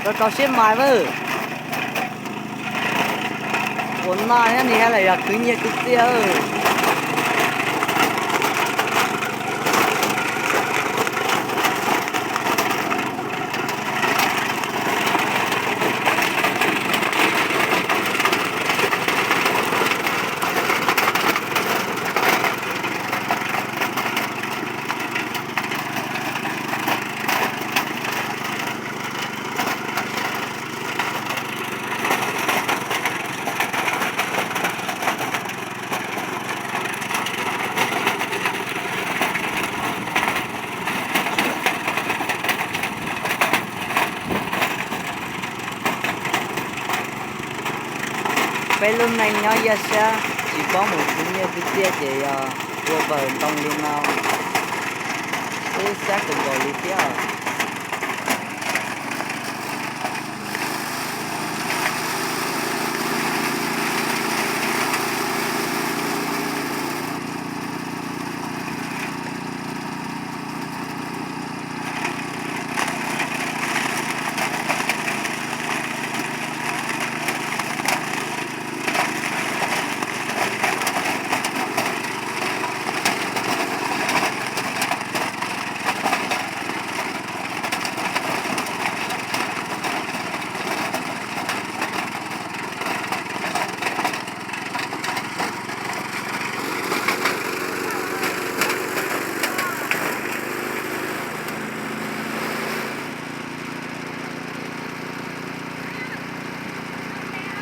Rau rau siab mais vawj. Ua no nyob ni hab lam yog khwv nyiaj khwv txiaj. Peb lub neej nyob yaj sab tsis paub mus khwv nyiaj khwv txiaj ces yog ua vawm ntoo li no xwb sab kawg nkaus li thiab.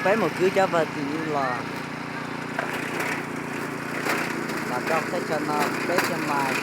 Peb mus khwv cov vawm tim no los, los rau teb chaws no peb thiaj mais.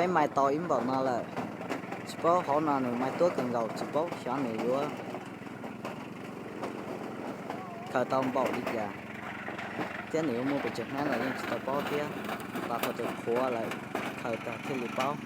Peb mais tau ib npaum no lawm, tsis paub hauv no nws mais tuab kawg nkaus, tsis paub xyov nws yuav khaws tau npaum li cas thiab nws yuav muaj pes tsawg hnab los yeej tsis tau paub thiab, tos thaum twg qhuav lawm khaws tag thiaj li paub.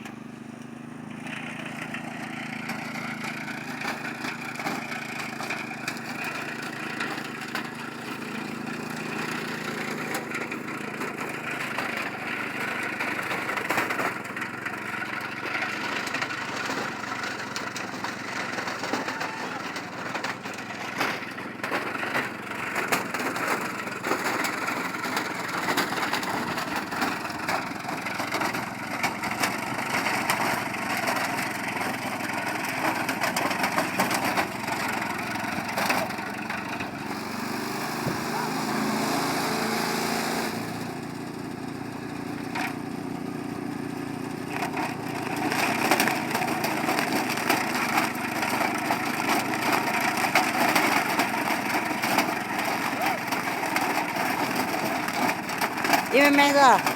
Ib me me xwb.